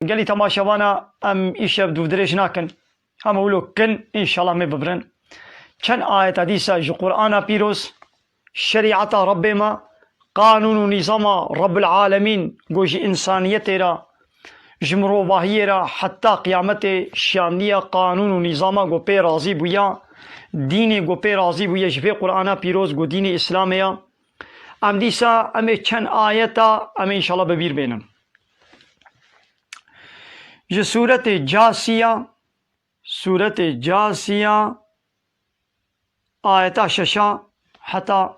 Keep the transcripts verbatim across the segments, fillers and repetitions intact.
Gelî temaşevana em îşev dûvdirêj nakin. Em wilo kin, înşallah me bibirin. Çend ayeta dîsa ji Qur'ana pîroz, şerîeta Rebbê me, qanûn û nîzama Rebbul Alemîn ku ji însaniyetê re, ji mirovahiyê re heta qiyametê şiyandiye qanûn û nîzama ku pê razî bûye, dînê ku pê razî bûye ji vê Qur'ana pîroz ku dînê Îslamê ye. Em dîsa em ê çend ayeta em ê înşallah bi bîr bênin. Ji sûretê Casiya, sûretê Casiya, ayeta şeşa heta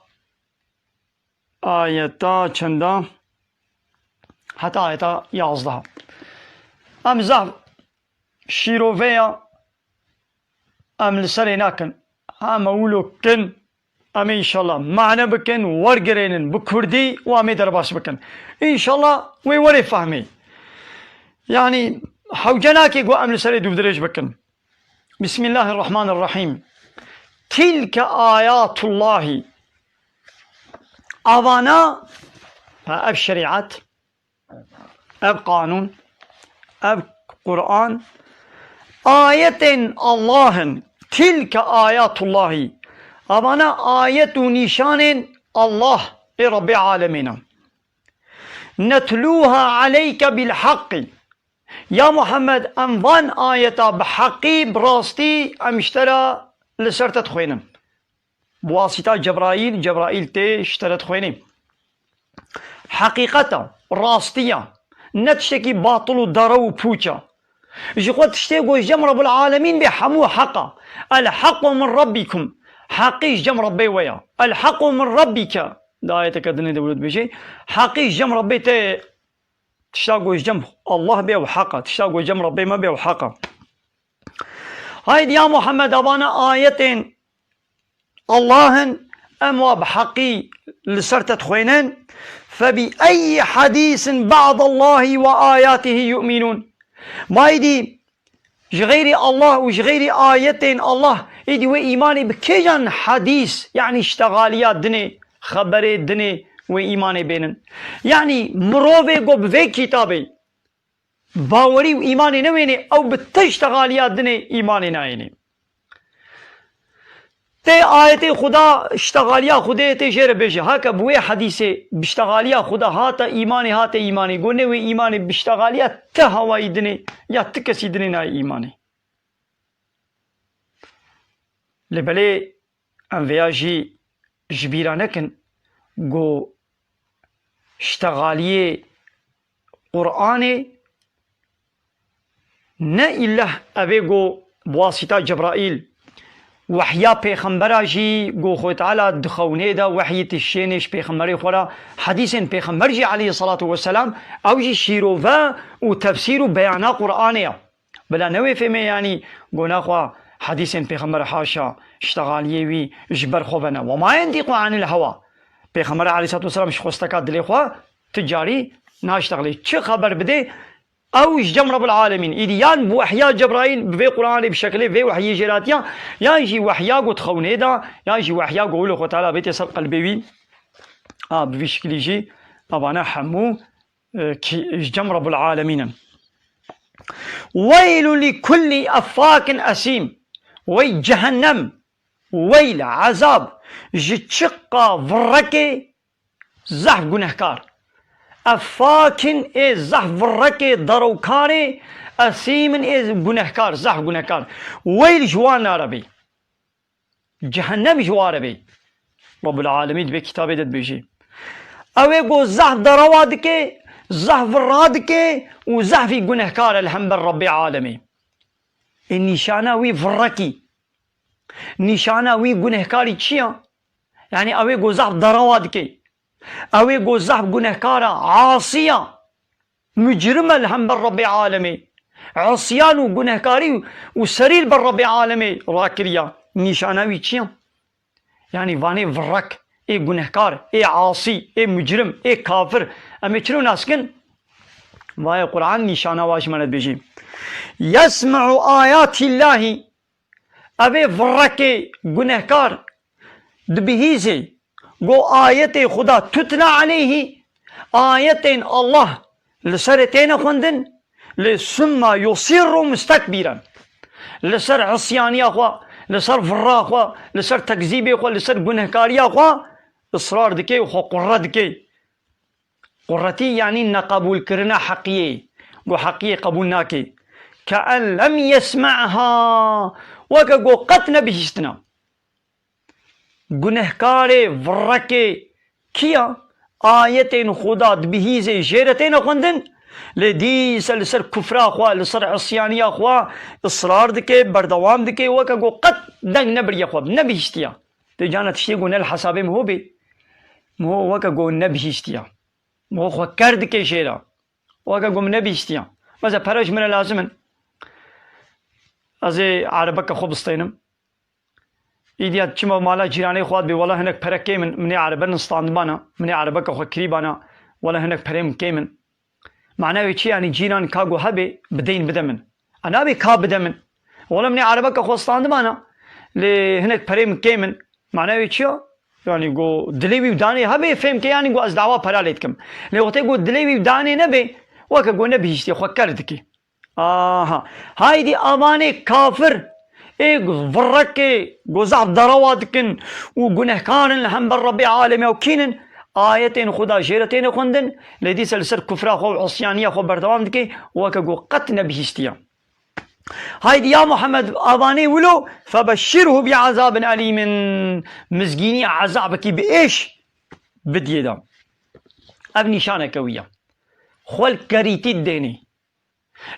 ayeta çenda? Heta ayeta yazdeha. Em zaf şîroveya em li serê nakin. Em wilo kin, em ê înşallah mane bikin, wergirênin bi kurdî û em ê derbas bikin. Înşallah wê werê fehmê. Yanî hewce nake ku em li serê dûvdirêj bikin. Bismillahirrahmanirrahîm. Tilke ayatullahî. Avana, ha, ev şerîet, ev qanûn, ev Qur'an, ayetên Allah in. Tilke ayatullahî. Avana ayet û nîşanên Allah ê Rebbê alemîn in. Netlûha aleyke bil haqqî. Ya Muhammed, em van ayeta bi heqî, bi rastî em ji te re li ser te dixwînin. Bi wasîta Cebraîl, Cebraîl tê ji te re dixwînî. Heqîqet e, rastî ye. Ne tiştekî batil û derew û pûç e. Ji xwe tiştê ku ji cem Rebbul Alemîn bê hemû heq e. El haqqu min rabbikum. Heqî ji cem Rebbê we ye. El haqqu min rabbike. Di ayeteke dinê de wilo dibêje. Heqî ji cem Rebbê te ye. Tişta ku ji cem Allah bê ew heq e. Tişta ku ji cem Rebbê me bê ew heq e. Haydi ya Muhammed, avana ayetên Allah in, em wa bi heqî li ser te dixwînin. Fe bi eyyi hadîsin ba'dallahi ve ayatihi yu'minûn. Maydî ji xeyrî Allah û ji xeyrî ayetên Allah, êdî wê îmanê bi kêjan hadîs, yanî ştexaliya dinê, xeberê dinê wê îmanê bênin? Yanî mirovê ku bi vê kitabê bawerî û îmanê newênê, ew bi ti ştexaliya dinê îmanê nayênê. Tê ayetê Xuda, ştexaliya Xudê tê jê re bêje. Heke bi wê hedîsê bi ştexaliya Xuda hate îmanê, hate îmanê. Got ne wê îmanê bi ştexaliya ti hawayî dinê ya ti kesî dinê nayê îmanê. Lê belê em vêya jî ji bîra nekin ku ştexaliyê Qur'anê ne îlleh ev ê ku bi wasîta Cebraîl wehya pêxembera jî ku Xwedê Teala di xewnê de wehyê tişênê ji pêxemberê xwe re, hedîsên pêxember jî aleyhisselatu vesselam, ew jî şîrove û tefsîr û beyana Qur'anê ye. Bila ne wê fêmê, yanî, ku naxwe hedîsên pêxember haşa ştexaliyê wî ji ber xwe vene. Ve ma yentîqu anil hewa. Pêxember aleyhisselatu vesselam ji xwesteka dilê xwe ti carî naştexilê. Çi xeber bidê, ew ji cem Rebbul Alemîn. Îdî yan bi wehya Cebraîl, bi vê Qur'anê, bi şekilê vê wehyê jê re hatiya, yan jî wehya ku di xewnê de, yan jî wehya ku wilo Xwe Teala bête ser qelbê wî. A, bi vî şekilî jî evane hemû, e, kî, ji cem Rebbul Alemîn in. Weylun li kulli effakin esîm. Wey cehennem, weyl, ezab, ji çiqa virrekê zehf gunehkar. Effakin ê zehf virrekê derewkarê, esîmin ê gunehkar, zehf gunehkar. Weyl ji wan nare bê. Cehennem ji wa re bê. Rabbul Alemîn di vê kitabê de dibêjê. Ew ê ku zehf derewa dike, zehf virra dike û zehfî gunehkar e li hember Rabbê Alemê. Ê nîşana wî virrekî. Nîşana wî gunehkarî çi ya? Yanî ew ê ku zehf derewa dike. Ew ê ku zehf gunehkar e, asî ya. Mucrim e li hember Rebbê Alemê. Asyan û gunehkarî û serî li ber Rebbê Alemê rakiriya. Nîşana wî çi ye? Yanî vanê virrek, ê gunehkar, ê asî, ê mucrim, ê kafir. Em ê çilo nas kin? Vaye Qur'an nîşana wa ji me re dibêjî. Yesme'u ayatillahî. Ev ê virrekê gunehkar dibihîzê, go ayetê Xuda tutla aleyhî, ayetên Allah li serê têne xwendin, Lê summa yusirru mustekbîren. Li ser isyaniya xwe, li ser virra xwe, li ser tekzîbê xwe, li ser gunehkariya xwe israr dike û xwe qurre dike. Quretî yanî neqebûlkirina heqiyê. Ku heqiyê qebûl nake. Ke en lem yesme'ha. Weke ku qet nebihîstina. Gunehkarê, virrekê kiya? Ayetên Xuda dibihîzê jê re têne xwendin, lê dîse li ser kufra xwe, li ser isyaniya xwe israr dike, berdewam dike, weke ku qet deng nebiriye xwe, nebihîstiya. Tê cana tiştê ku ne li hesabê miho bê, miho weke ku nebihîstiya. Miho xwe ker dike jê re. Weke ku min nebihîstiya. Mesela pere ji min re lazim in. Ez ê erebeke xwe bistênim. Îdiya çima mala cîranê xwe bê, wela hinek pere kêm in, min ê erebe standibana, min ê erebeke xwe kirîbana, wela hinek perê min kêm in. Mana wê çi, yanî cîran ka ku hebê, bidên bide min. A nabê ka bide min. Wela min ê erebeke xwe standibana, lê hinek perê min kêm in. Mana wê çi ya? Yanî ku dilê wî û danê hebê, fêm ke yanî ku ez dawa pera lê dikim. Lê wextê ku dilê wî û danê nebê, weke ku nebihîstiye, xwe ker dike. Aha. Haydî avanê kafir, ê virrekê ku zaf derewa dikin û gunehkar in li hember Rebbê alemê û kînin, ayetên Xuda jê re têne xwendin, lê dîse li ser kufra xwe û isyaniya xwe berdewam dike, weke ku qet nebihîstiye. Haydî ya Muhammed, avanê wilo, febeşşirhu bi azabin elîmin, mizgînî ezabekî bi êş bidiyê de. Ev nîşaneke wî ye. Xwe li kerîtî dênê.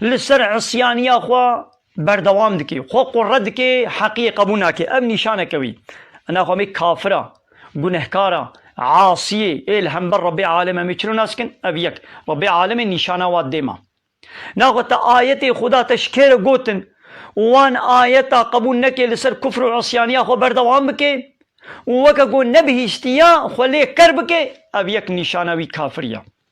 Li ser isyaniya xwe berdewam dike. Xwe qurre dike, heqiyê qebûl nake. Ev nîşaneke wî. Ena xwe mê kafira, gunehkara, asiyê, ê li hember Rebbê alem em ê çilo nas kin? Ev yek. Rebbê alemê nîşana wa dê ma. Naxwe te ayetê Xuda te ji kê re gotin û wan ayeta qebûl neke, li ser kufr û isyaniya xwe berdewam bike û weke ku nebihîstiya xwe lê ker bike, ev yek nîşana wî kafir ya.